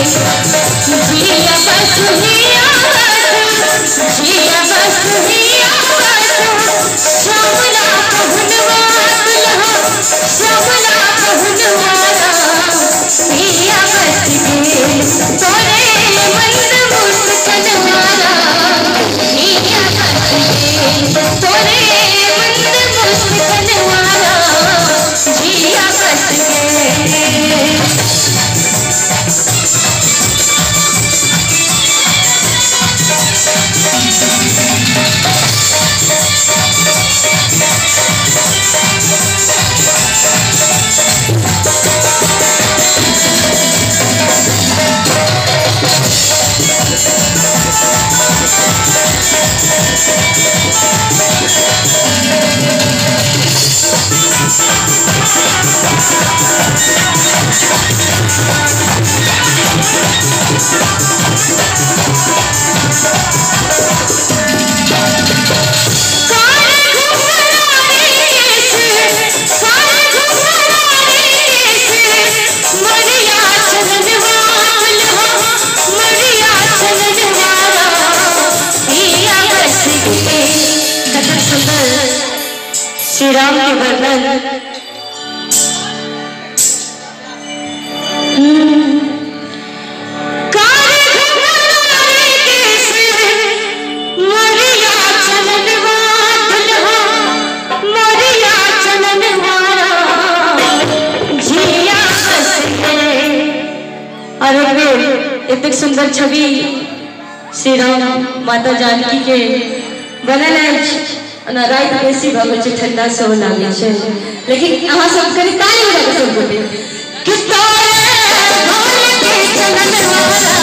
जिया बस हिया बस जिया बस हिया बस श्यामला पहुनवा दुल्हा श्यामला पहुनवा हिया बस गेल तोरे मंद मुस्कनवारा हिया बस गेल तोरे मंद मुस्कनवारा जिया बस गेल। श्री राम के वर्णन और एतेक सुंदर छवि श्री राम माता जानकी के बनल अछि। राति बेसी भऽ गेल छै, ठंडा सेहो लागै छै, लेकिन अहाँ सब कनि ताली बजा कऽ सब गोटे कि तोरे ढोल के चलनवारा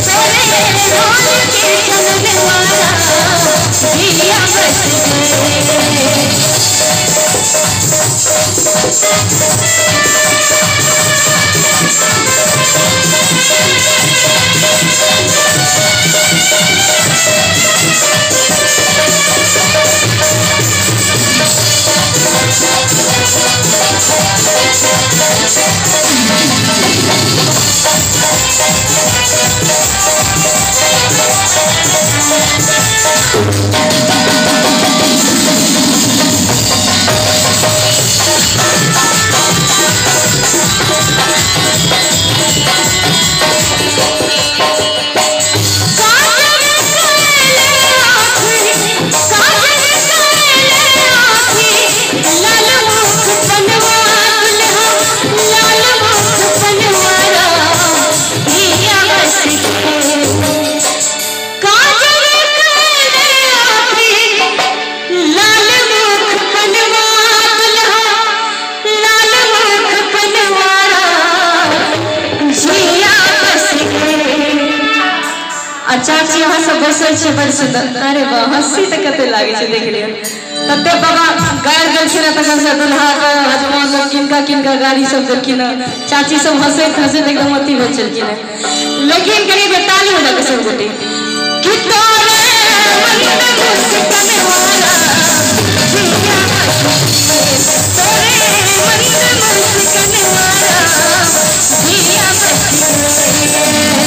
तोरे ढोल के चलनवारा जिया बस गेल। चाची अहाँ सब बैसल छै बड़ सुंदर। अरे वाह, हंसी तऽ कते लागै छै देख लियौ। तते बाबा गारि देलखिन तखन से दुल्हा के हजमान लोग किनका किनका गाड़ी सब देलखिन। चाची सब हंसैत हंसैत एकदम अथी भऽ छलखिन। लेकिन कनि बेर ताली बजा कऽ सब गोटे कि तोरे मंद मुस्कनवारा जिया बस गेल तोरे मंद मुस्कनवारा जिया बस गेल।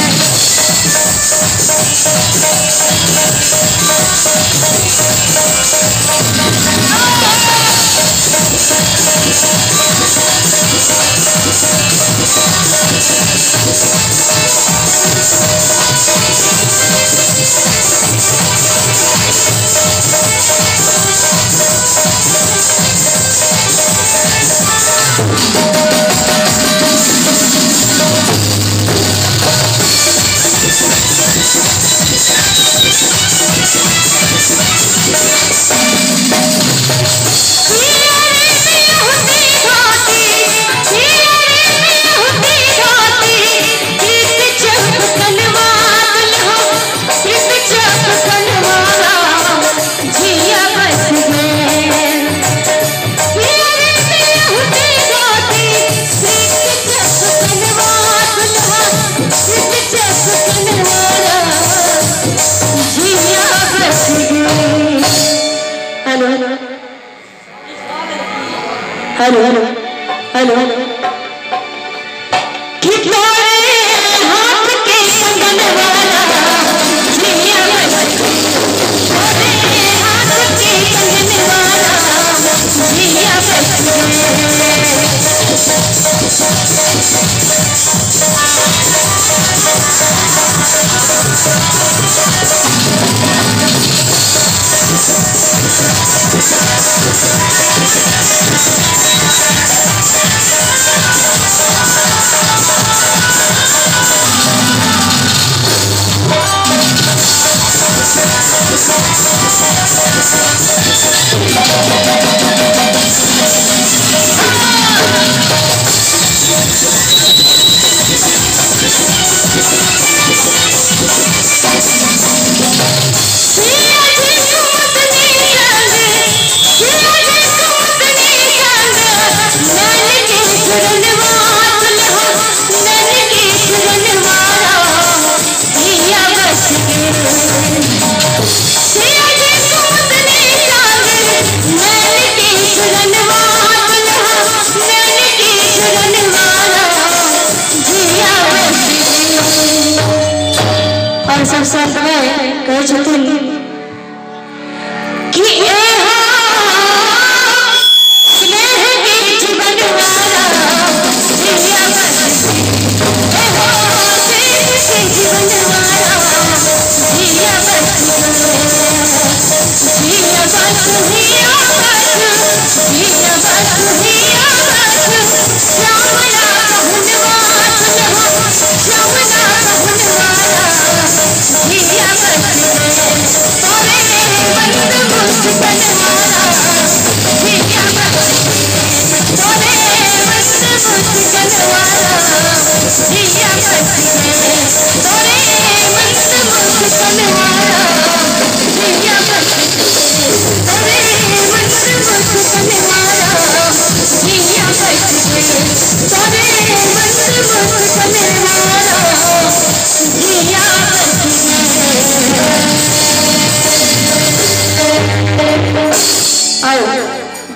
Hello hello hello hello. कि तोरे हाथ के कंगन वाला जिया बस, तोरे हाथ के कंगन वाला जिया बस। और सबसे अंत में कहै छथिन कि स्नेह के जीवन वाला जिया बस, स्नेह के जीवन वाला जिया बस, जिया बस, जिया बस, जिया बस, जिया बस, श्यामला कहनवा दुल्हा, श्यामला कहनवाला जिया बस, तोरे मंद मुस्कान वाला जिया बस, तोरे मंद मुस्कान वाला जिया बस, तोरे मंद मुस्कान वाला जिया बस, तोरे मंद मुस्कान वाला जिया बस, तोरे मंद मुस्कान वाला जिया बस। आओ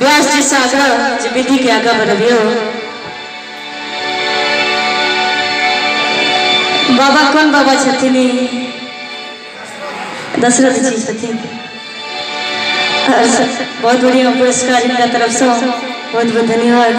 व्यास जी से आग्रह जे विधि के आगा बढ़बियो। बाबा कौन बाबा छथिन? दशरथ जी छथिन। बहुत बढ़िया पुरस्कार इनका तरफ से, बहुत बहुत धन्यवाद।